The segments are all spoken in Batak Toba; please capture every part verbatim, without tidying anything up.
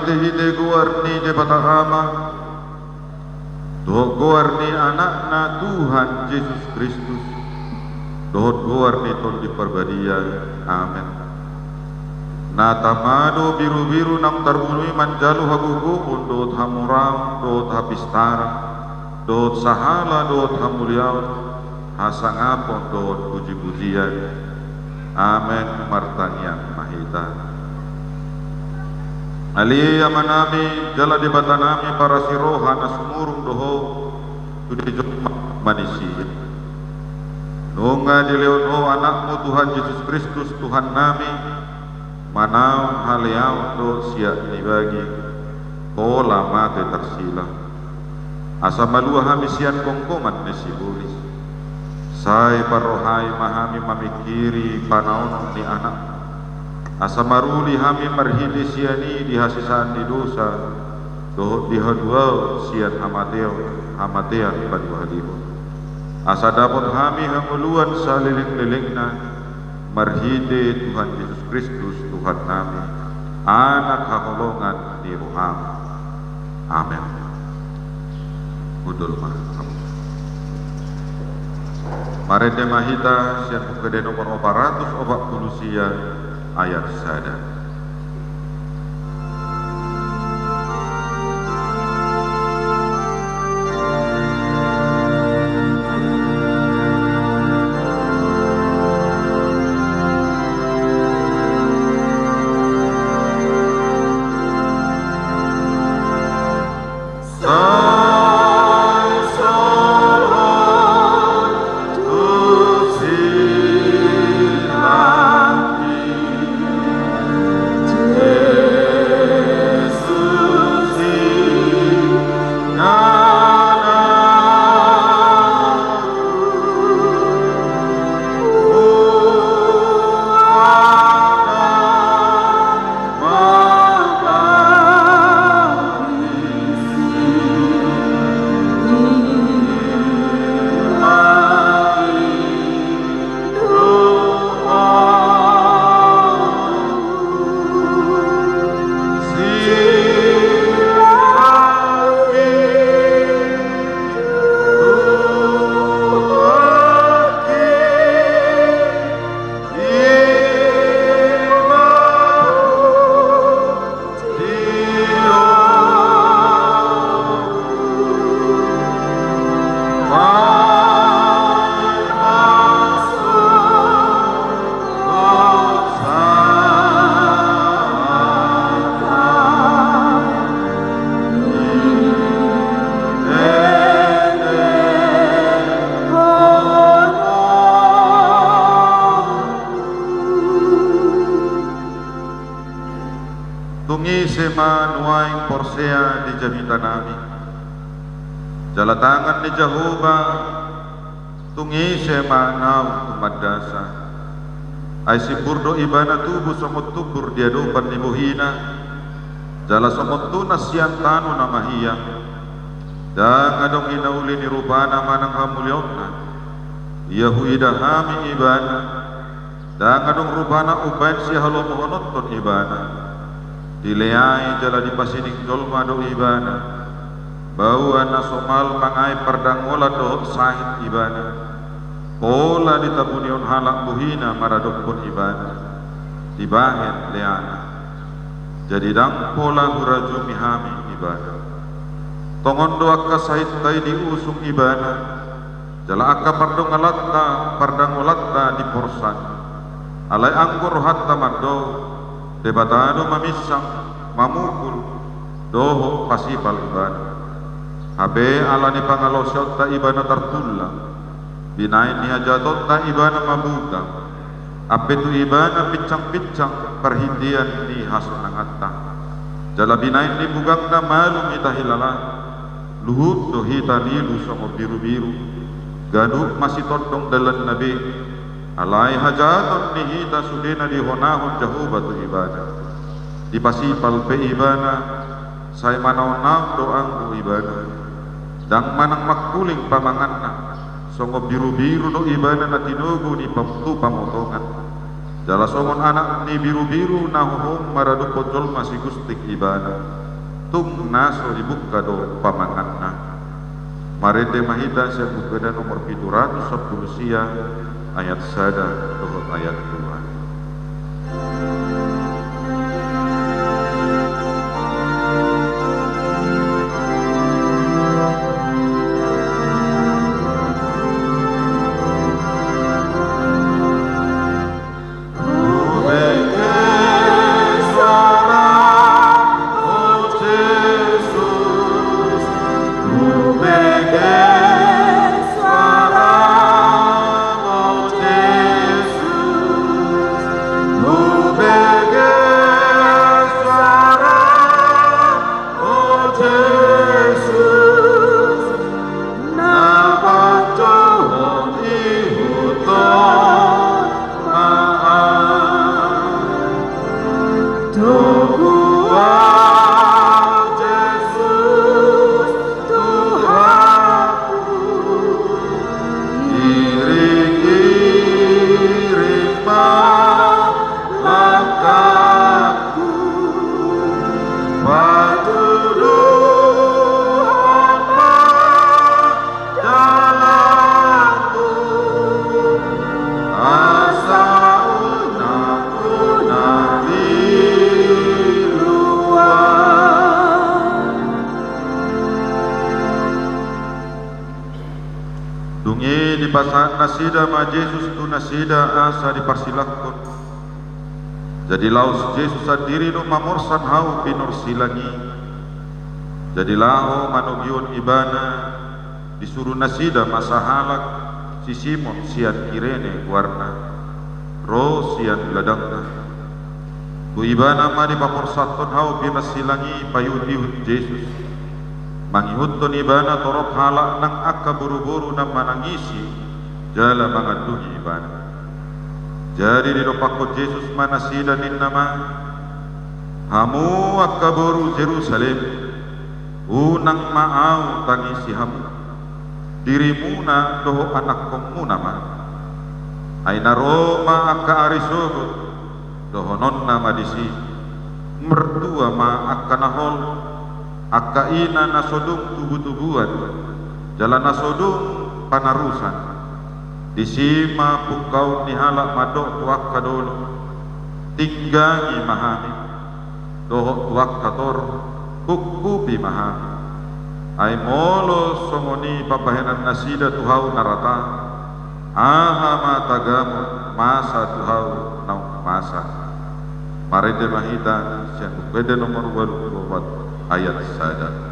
Marhitehite goar ni Debata Ama, dohot goar ni Anakna Tuhan Jesus Kristus, dohot goar ni Tondi Parbadia. Amen. Na tama do birubiru naung tarbunu i manjalo hagogoon dohot hamuraon dohot hapistaran dohot sahala dohot hamuliaon, hasangapon dohot pujipujian. Amen. Martangiang ma hita. Ale Amanami jala Debatanami parasi roha na sumurung do Ho tu di jolma manisia, nunga dilehon Ho Anakmu Tuhan Jesus Kristus Tuhannami, manaon haleaon dohot siat ni bagi, pola mate tarsila, asa malua hami sian gonggongan ni sibolis. Sai parrohai ma hami mamingkiri panaonon ni Anakmu, asa maruli hami marhite sian i di hasesaan ni dosa dohot di haluaon sian hamateon, hamatean paduahalihon, asa dapot hami hangoluan salelenglelengna, marhite Tuhan Jesus Kristus Tuhannami, Anak haholongan ni rohaM. Amen. Hundul ma hamu. Marende ma hita sian Buku Ende nomor opat ratus opat pulu sia, ayat sada. Tung ise ma nuaeng porsea di jamitanami, jala tangan ni Jahowa tung ise ma naung tumandasa. Ai simbur do ibana tubu songon tumbur di adopan ni bohina, jala songon tunas sian tano na mahiang. Ndang adong i na uli ni rupana manang hamuliaonna. Ia huida hami ibana, ndang adong rupana umbaen sihalomohononhon ibana. Dileai jala dipasining jolma do ibana. Baoa na somal mangae pardangolan dohot sahit ibana. Pola ditabunihon halak bohina maradophon ibana, dibahen leana. Jadi ndang pola hurajumi hami ibana. Tongon do angka sahitta i diusung ibana, jala angka pardongalanta, pardangolanta diporsan. Alai anggo rohanta mandok, Debata do maminsang, mamukul, dohot pasipal ibana. Hape ala ni pangalaosionta ibana tartullang, binahen ni hajahatonta ibana mabugang. Ampe tu ibana pinsangpinsang parhitean ni hasonanganta. Jala binahen ni bugangna malum hita hilala. Luhut do hita nilu songon birubiru, ganup masitondong dalanna be. Alai hajahaton ni hita sude na dihonahon Jahowa tu ibana. Dipasipal pe ibana, sai manaonnaon do anggo ibana. Ndang manang mangkuling pamanganna, songon birubiru do ibana na tinogu ni pam-, tu pamotongan. Jala songon anak ni birubiru na hohom maradophon jolma sigustik ibana, tung na so dibungka do pamanganna. Marende ma hita sian Buku Ende nomor pitu ratus sampulu sia, ayat sada dohot ayat dua. Dung i dipasahat nasida ma Jesus tu nasida asa diparsilangkon. Jadi laos Jesus sandiri do mamorsan hau pinarsilang i. Jadi laho manogihon ibana, disuru nasida ma sahalak, si Simon sian Kirene goarna, ro sian ladangna. Tu ibana ma dipaporsathon hau pinarsilang i paihutihut Jesus. Mangihuthon ibana torop halak nang angka boruboru na manangisi jala mangandungi ibana. Jadi didompakkon Jesus ma nasida, ninna ma: Hamu angka boru Jerusalem, unang ma Ahu tangisi hamu, dirimuna dohot anakkonmuna ma. Ai na ro ma angka ari sogot, dohononna ma disi: Martua ma angka na hol, angka ina na so dung tubutubuan, jala na so dung panarusan. Disi ma pungkaon ni halak mandok tu angka dolok: Tinggangi ma hami. Dohot tu angka tor: Ungkupi ma hami. Ai molo songon i pambahenan nasida tu Hau na rata, aha ma tagamon masa tu Hau naung masa? Marende ma hita sian Buku Ende nomor ualu pulu opat, ayat sada.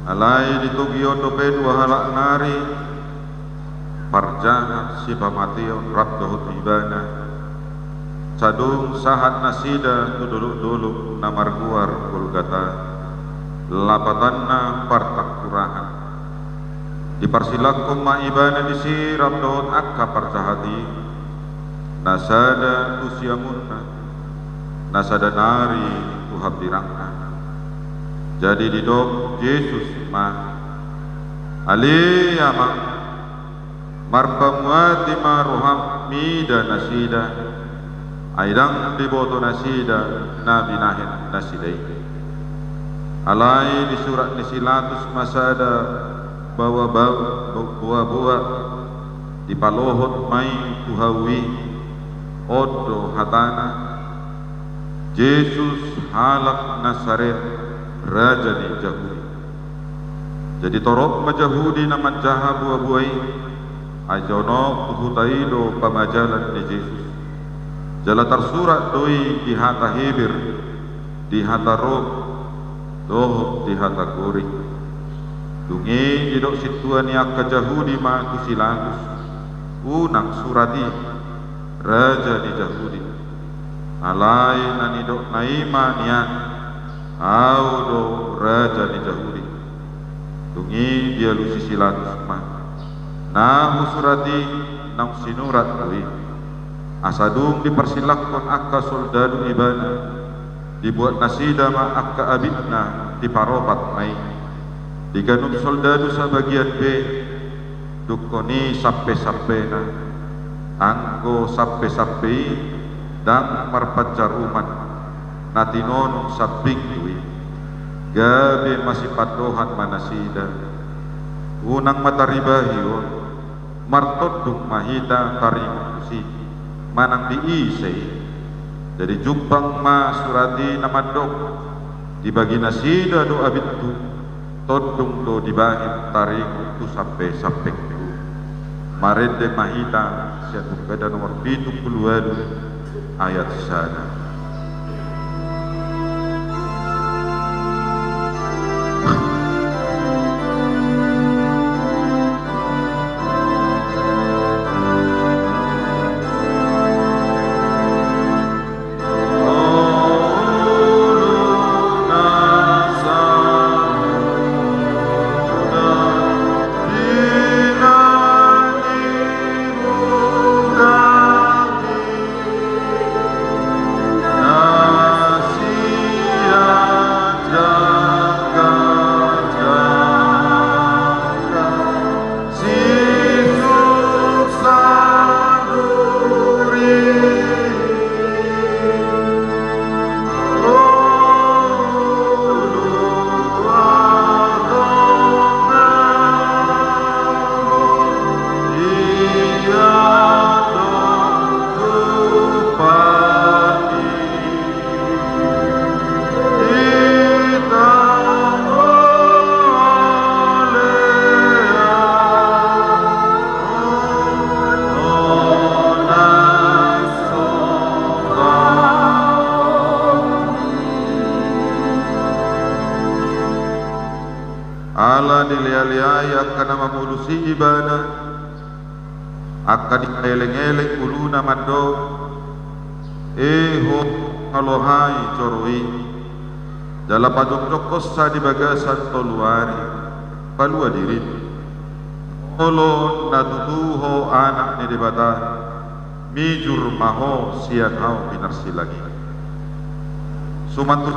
Alai ditogihon dope dua halak nari, parjahat sipamateon rap dohot ibana. Sadung sahat nasida tu dolok-dolok na margoar Golgata, lapatanna Partangkurahan. Diparsilangkon ma Ibana disi rap dohot angka parjahat i, na sada tu siamunna, na sada nari tu hambirangna. Jadi didok Jesus ma: Ale Amang, marpamuati ma roham mida nasida, ai ndang diboto nasida na binahen nasida i. Alai disurat ni si Latus ma sada baoa-baoa, boaboa, dipalohot ma i tu hau i. On do hatana: Jesus halak Nasaret, raja ni Jahudi. Jadi torop ma Jahudi na manjaha boaboa i, ai jonok tu huta i do pamajalan ni Jesus. Jala tarsurat do i di hata Heber, di hata Rom, dohot di hata Gorik. Dung i didok sintua ni angka Jahudi ma tu si Latus: Unang surat i, raja ni Jahudi. Alai na nidokna i ma nian: Ahu do raja ni Jahudi. Dung i dialusi si Latus ma: Na husurat i naung sinurat do i. Asa dung diparsilangkon angka soldadu Ibana, dibuat nasida ma angka abitna, diparopat ma i. Di ganup soldadu sabagian be, dungkon i sampe-sampena. Anggo sampe-sampe i ndang marpanjaruman, na tinonun sambing do i. Gabe masipandohan ma nasida: Unang ma taribahi on, martondung ma hita taringot tusi, manang di ise i. Jadi jumpang ma surat i na mandok: Dibagi nasida do abithu, tondung do dibahen taringot tu sampe-sampengku. Marende ma hita sian Purgada nomor pitu pulu ualu, ayat sada. Ala dilealeai angka na mamolusi Ibana, angka dipaelengeleng uluna mandok: E ho, halohai joro i, jala pajongjongkonsa di bagasan tolu ari, palua dirim. Molo na tutu ho Anak ni Debata, mijur ma ho sian hau pinarsilang i. Suman tu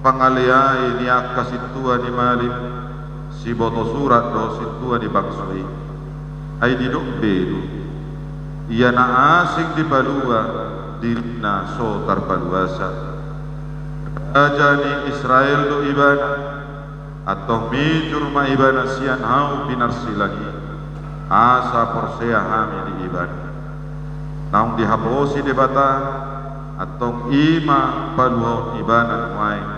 pangaleai ni angka sintua ni malim, siboto surat do sintua ni bangso i. Ai didok be do: Ia na asing dipalua, dirinna so tarpaluasa. Raja ni Israel do Ibana, antong mijur ma Ibana sian hau pinarsilang i, asa porsea hami di Ibana. Naung dihaposi Debata, antong i ma paluaon Ibana nuaeng.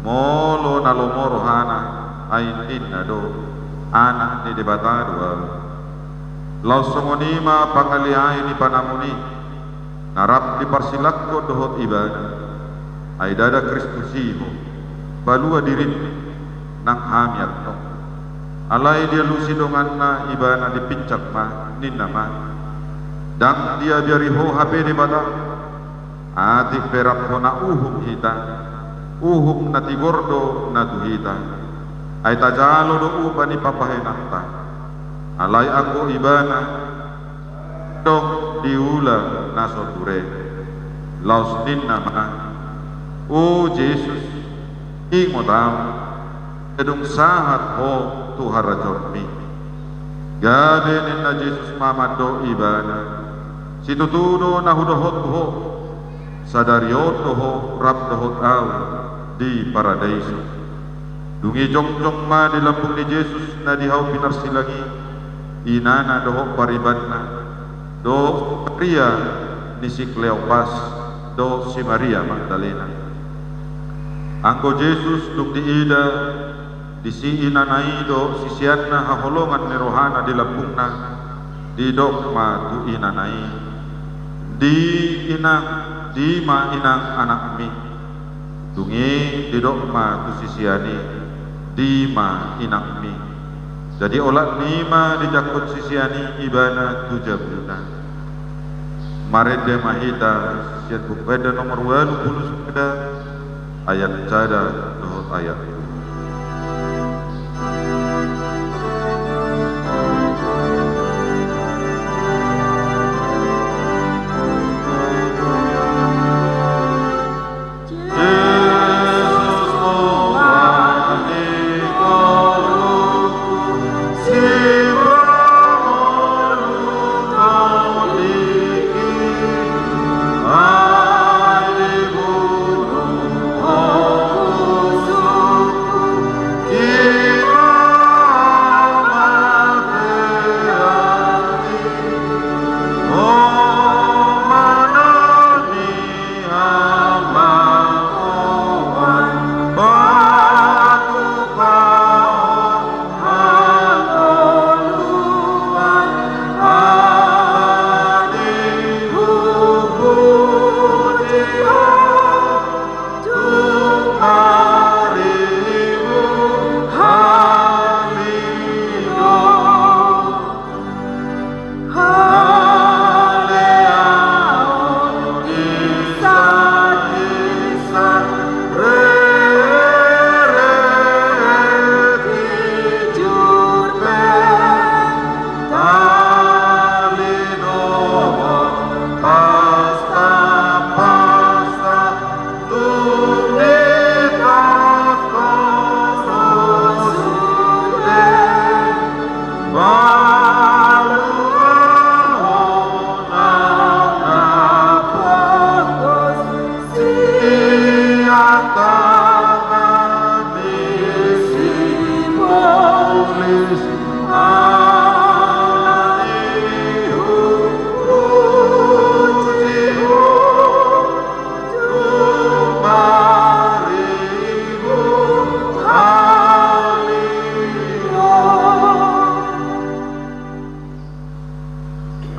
Molo na lomo rohana, ai ninna do: Anak ni Debata do ahu. Laos songon i ma pangaleai ni panamon i, na rap diparsilangkon dohot Ibana. Ai ndada Kristus i ho, palua dirim, nang hami antong. Alai dialusi donganna Ibana, dipinsang ma, ninna ma: Ndang diabiari ho hape Debata, Atik pe rap hona uhum hita, uhum na tigor do na tu hita. Ai tajalo do upa ni pambahenanta. Alai anggo ibana, dong diula na so ture. Laos ninna ma: O Jesus, ingot au, dung sahat ho tu harajaonmi. Gabe ninna Jesus ma mandok ibana: Situtu do na hudohot tu ho, sadari on do ho rap dohot au di paradaiso. Dung i jongjong ma di lambung ni Jesus na di hau pinarsilang i, inana dohot paribanna, dohot Maria ni si Kleopas, dohot si Maria Magdalena. Anggo Jesus dung diida disi inana i dohot siseanna haholongan ni rohana di lambungna, didok ma tu inana i: Di inang, di ma inang anakmi. Dung i didok ma tu sisean i: Di ma inangmi. Jadi olat ni i ma dijangkon sisean i ibana tu jabuna. Marende ma hita sian Buku Ende nomor ualu pulu sada, ayat sada dohot ayat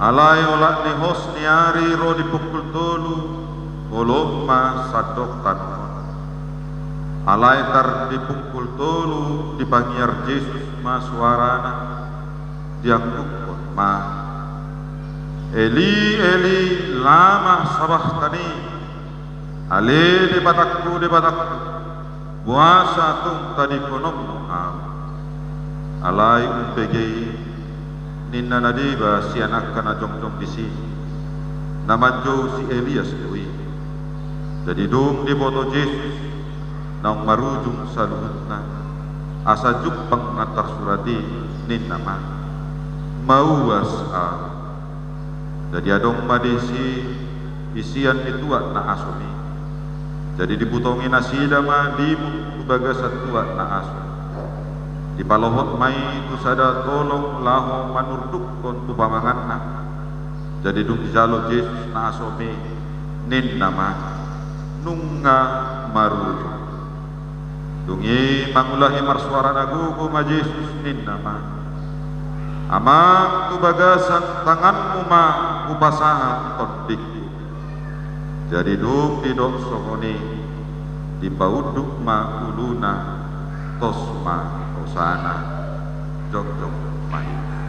Alai olat ni hos ni ari ro di pukul tolu, holom ma sandok tano on. Alai tar di pukul tolu dipangiar Jesus ma suarana, diangguhon ma: Eli, Eli, lama sabachthani? Ale Debatangku, Debatangku, boasa tung tadingkononmu Ahu? Alai umbege i, ninna na deba sian angka na jongjong disi, na manjou si Elias do i. Jadi dung diboto Jesus naung marujung saluhutna, asa jumpang na tarsurat i, ninna ma: Mauas Ahu. Jadi adong ma disi isian ni tuak na asom i. Jadi dibutongi nasida ma dimun tu bagasan tuak na asom. Dipalohot ma i tu sada tolong laho manurdukhon tu pamanganna. Jadi dung dijalo Jesus na asom i, ninna ma: Nunga marujung. Dung i mangulahi marsuara na gogo ma Jesus, ninna ma: Amang, tu bagasan tanganmu ma hupasahat tondingku. Jadi dung didok songon i, dipaunduk ma uluna, tos ma hosana. Jongjong ma hita.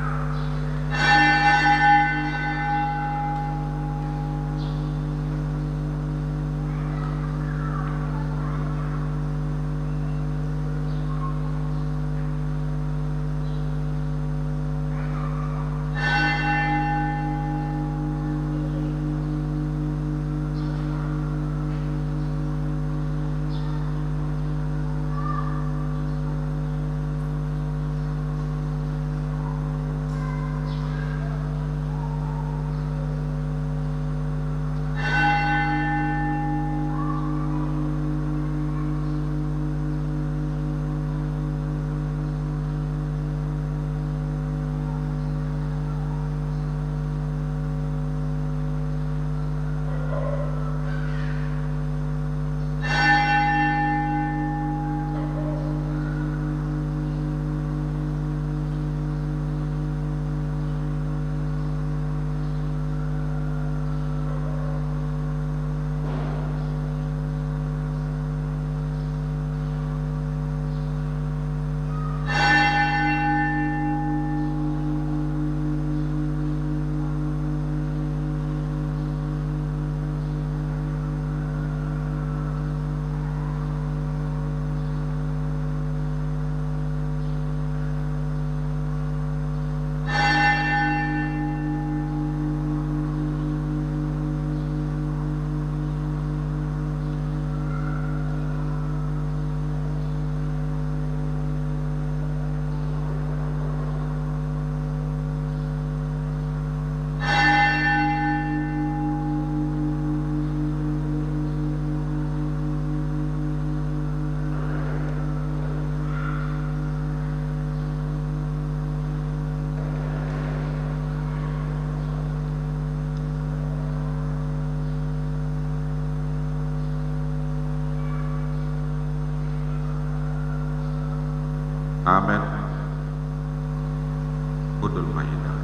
Amen. Hundul ma hita.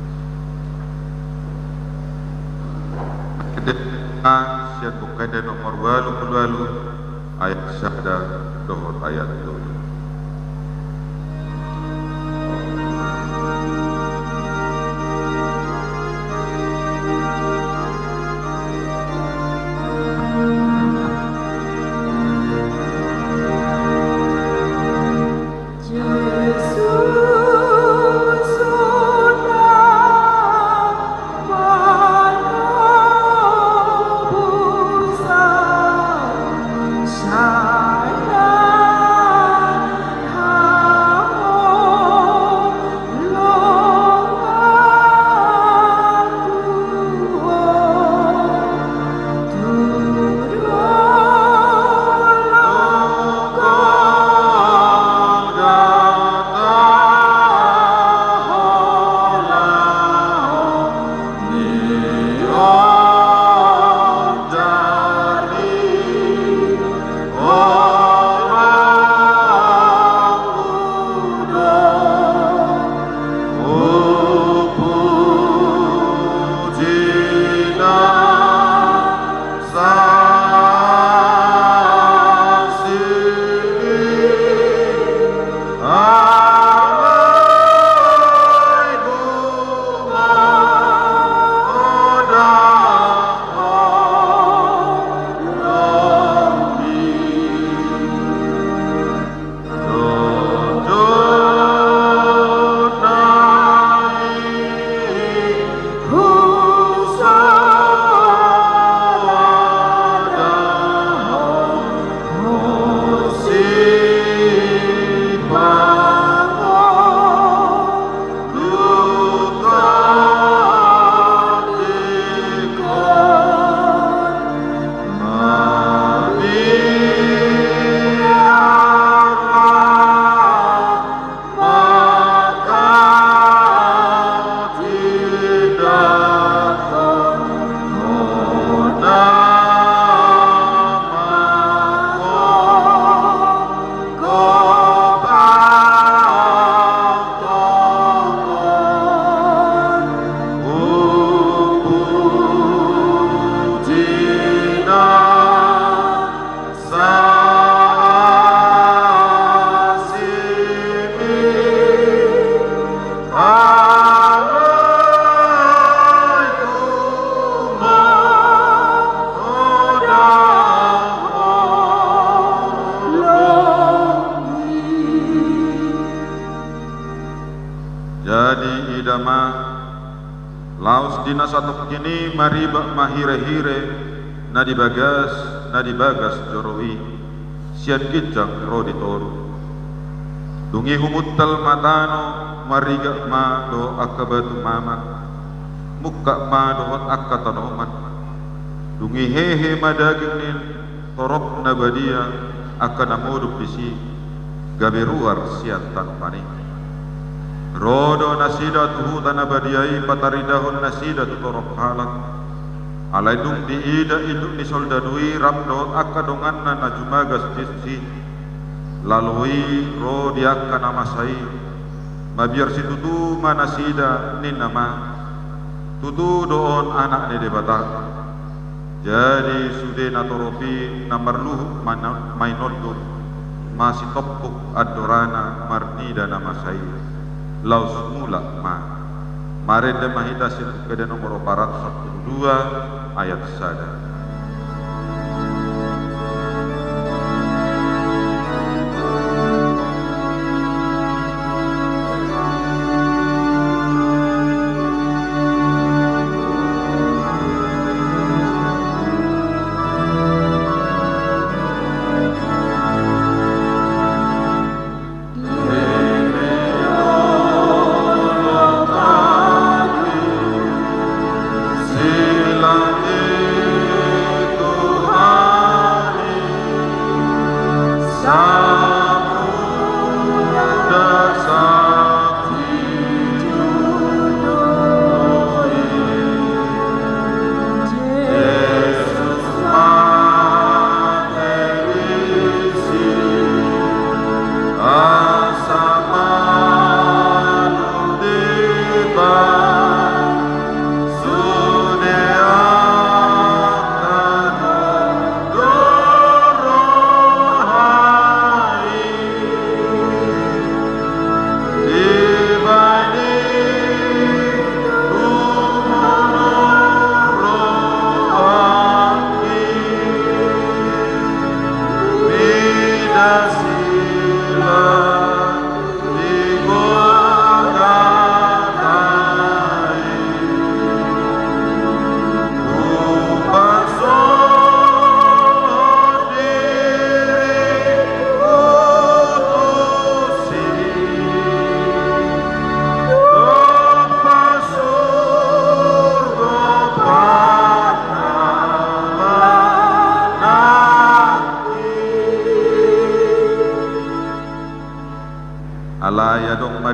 Sian Buku Ende nomor ualu pulu ualu, ayat sada dohot ayat tolu. Jadi ida ma, laos di na satongkin i maribak ma hirehire na di bagas, na di bagas joro i, sian ginjang ro di toru. Dung i humuntal ma tano, marigak ma dohot angka batu mamak, mungkap ma dohot angka tanoman. Dung i hehe ma daging ni torop na badia, angka na modom disi, gabe ruar sian tanoman i. Ro do nasida tu huta na badia i pataridahon nasida tu torop halak. Alai dung diida induk ni soldadu i rap dohot angka donganna na jumagas disi, lalo i ro di angka na masa i, mabiar situtu ma nasida, ninna ma: Tutu do on Anak ni Debata. Jadi sude na torop i na marluhut ma-, mainondut, masitompuk andorana marnida na masa i, laos mulak ma. Marende ma hita sian Buku Ende nomor opat ratus sampulu dua, ayat sada.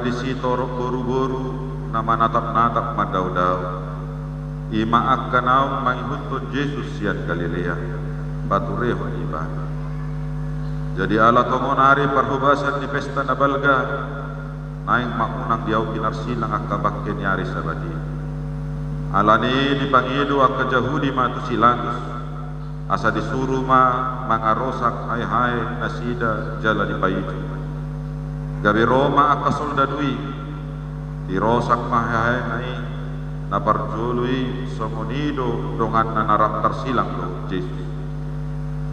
Sitorop boruboru na manatapnatap mandaodao, i ma angka naung mangihuthon Jesus sian Galilea, paturehon Ibana. Jadi ala tongon ari parhobasan ni pesta na balga, naeng ma unang diaopi narsilang angka bangke ni ari Sabat i. Alani i dipangido angka Jahudi ma tu si Pilatus, asa disuru ma mangarosak haehae nasida jala dipaijur. Gabe ro ma angka soldadu i, dirosak ma haehaena i. Na parjolo i songon i do donganna na rap tarsilang dohot Jesus.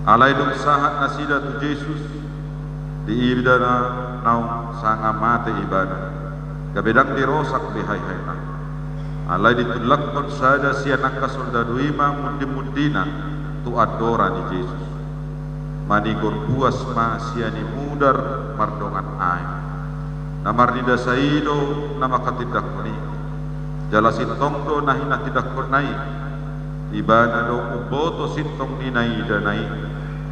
Alai dung sahat nasida tu Jesus, diida na naung sanga mate ibana, gabe ndang dirosak be haehaena. Alai ditullakhon sada sian angka soldadu i ma mundimundina tu andora ni Jesus. Manigor buas ma sian i mudar mardongan aek. Na marnidasa i do na manghatindanghon i. Jala sintong do na hinatindangkonna i. Ibana do umboto sintong ni naidana i,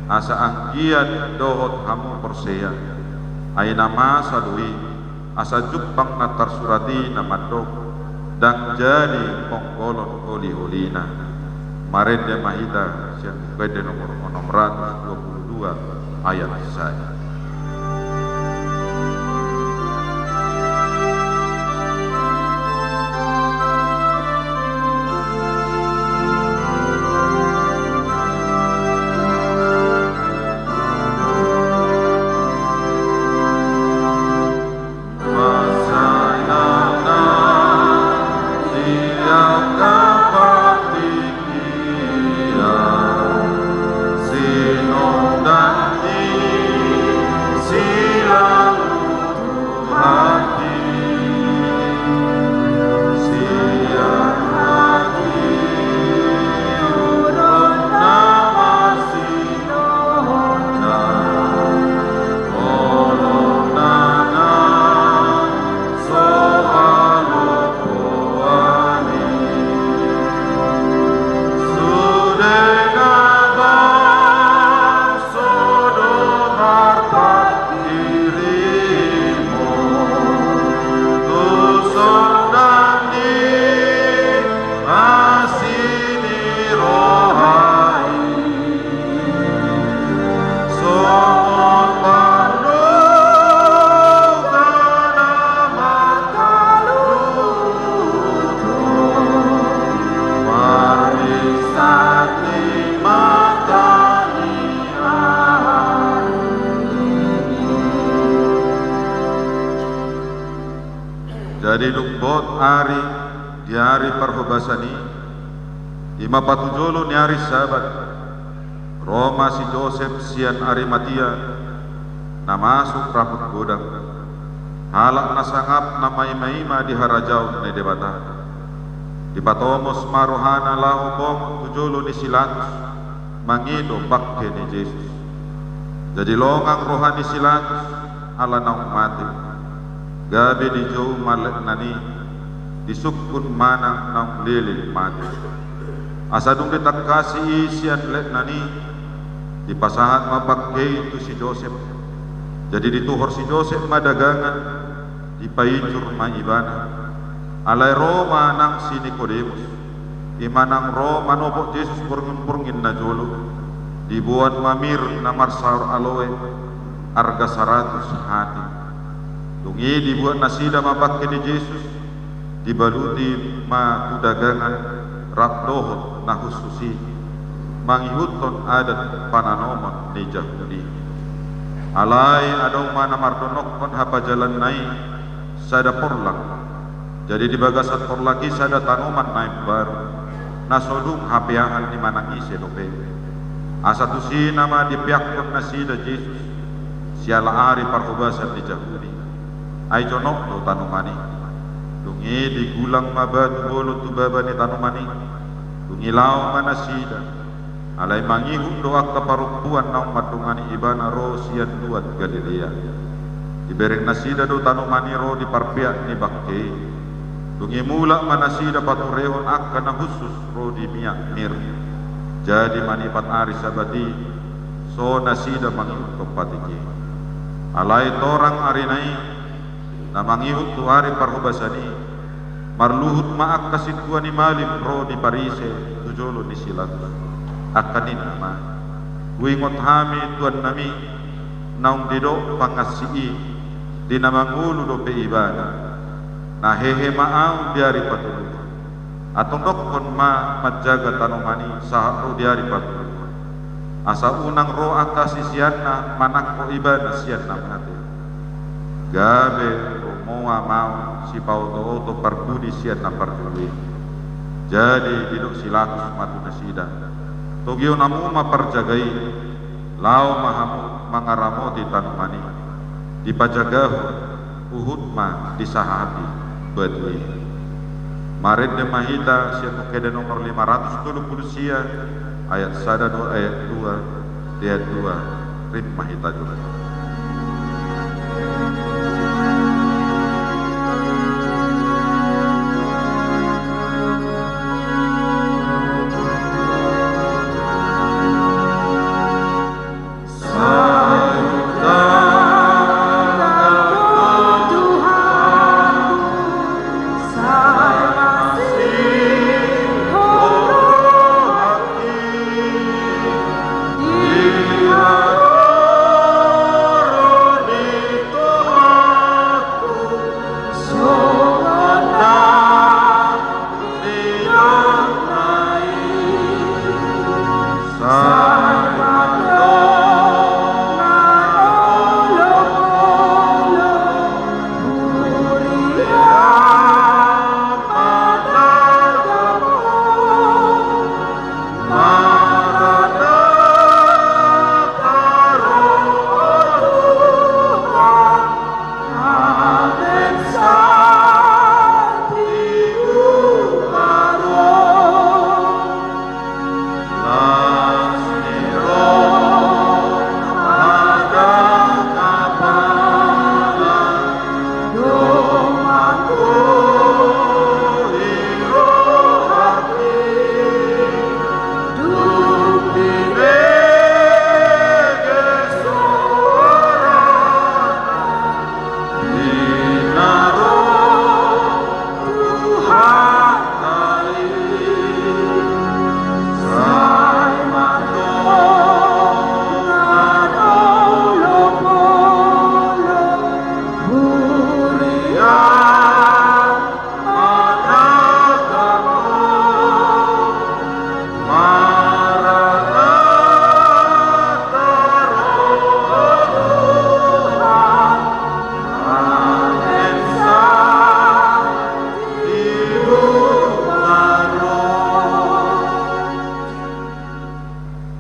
asa anggiat dohot hamu porsea. Ai na masa do i, asa jumpang na tarsurat i na mandok, ndang jadi pongkolon holiholina. Marende ma hita sian Buku Ende nomor onom ratus dua puluh dua, ayat sada. Jadi dung bot ari di ari parhobasan i, i ma patujolo ni ari Sabat, ro ma si Josep sian Arimatia, na masuk raput godang, halak na sangap na maimaima di harajaon ni Debata. Dipatomos ma rohana laho bongot tu jolo ni si Pilatus, mangido bangke ni Jesus. Jadi longang roha ni si Pilatus ala naung mate. Gabe dijou ma letnan i, disungkun manang naung leleng mate. Asa dung ditangkasi i sian letnan i, dipasahat ma bangke i tu si Josep. Jadi dituhor si Josep ma dagangan, dipaijur ma ibana. Alai ro ma nang si Nikodemus, i ma nang ro manopot Jesus borngin-borngin na jolo. Diboan ma mir na marsaor aloe, arga saratus hati. Dung i dibuat nasida ma bangke ni Jesus, dibaluti ma tu dagangan rap dohot na hushus i, mangihuthon adat pananomon ni Jahudi. Alai adong ma na mardonokhon hapajalanna i sada porlak. Jadi di bagasan porlak i sada tanoman na imbaru, na so dung hapeahan ni manang ise dope. Asa tusi nama dipeakhon nasida Jesus, siala ari parhobasan ni Jahudi. Ai jonok do tanoman i. Dung i digulang ma batu bolon tu baba ni tanoman i. Dung i laho ma nasida. Alai mangihut do angka parompuan naung mandongani ibana ro sian luat Galilea. Dibereng nasida do tanoman i ro di parpeak ni bangke i. Dung i mulak ma nasida paturehon angka na hushus ro di miak mir. Jadi manipat ari Sabat i, so nasida mangihuthon patik i. Alai torang arina i, Na mangihut tu ari parhobasan i, marluhut ma angka sintua ni malim ro di Parise tu jolo ni si Pilatus. Angka ninna ma: Huingot hami tuannami, naung didok pangansi i, di na mangolu dope ibana. Na hehe ma ahu di ari patoluhon. Antong dokkon ma manjaga tanoman i sahat ro di ari patoluhon, asa unang ro angka siseanna manangko ibana sian na mate. Gabe rumoa ma ahu sipaotooto parpudi sian na parjolo i. Jadi didok si Pilatus ma tu nasida: Togihon hamu ma parjaga i, laho ma hamu mangaramoti tanoman i. Dipajagahon, huhut ma disahapi batu i. Marende ma hita sian Buku Ende nomor lima ratus tolu pulu sia, ayat sada dohot ayat dua, di ayat dua, rap ma hita jolo.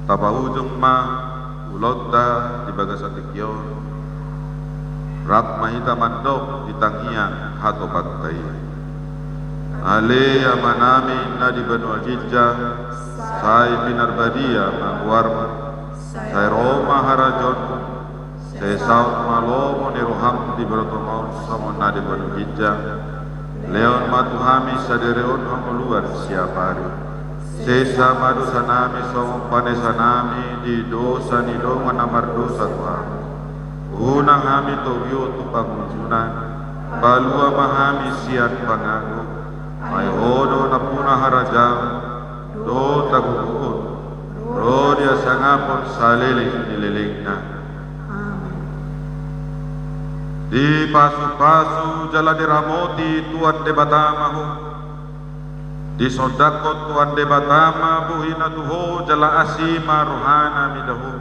Tapaujung ma ulaonta di bagasan tingki on. Rap ma hita mandok di tangiang hatopanta i. Ale Amanami na di banua ginjang, sai pinarbadia ma goarmu. Sai ro ma harajaonmu. Sai saut ma lomo ni roham di borotomaon songon na di banua ginjang. Lehon ma tu hami sadari on hangoluan siapari. Sesa ma dosanami songon panesanami di dosa ni dongan na mardosa tu hami. Unang hami togihon tu pangunjunan. Palua ma hami sian pangago. Ai Ho do nampuna harajaon dohot hagogoon, ro di hasangapon saleleng ni lelengna. Amen. Dipasupasu jala diramoti Tuhan Debata ma ho. Disondangkon Tuhan Debata ma bohina tu ho jala asi ma rohana mida ho.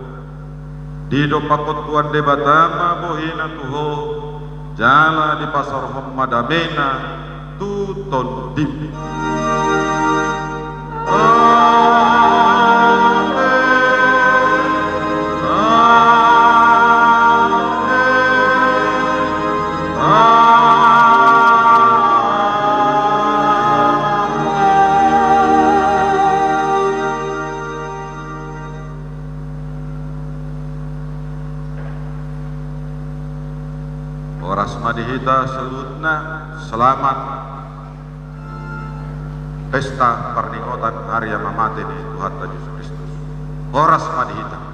Didompakkon Tuhan Debata ma bohina tu ho, jala dipasaorhon ma damena tu tondim. Amen. Amen. Amen. Horas ma di hita saluhutna, selamat pesta parningotan ari na mamate ni Tuhanta Jesus Kristus. Horas ma di hita.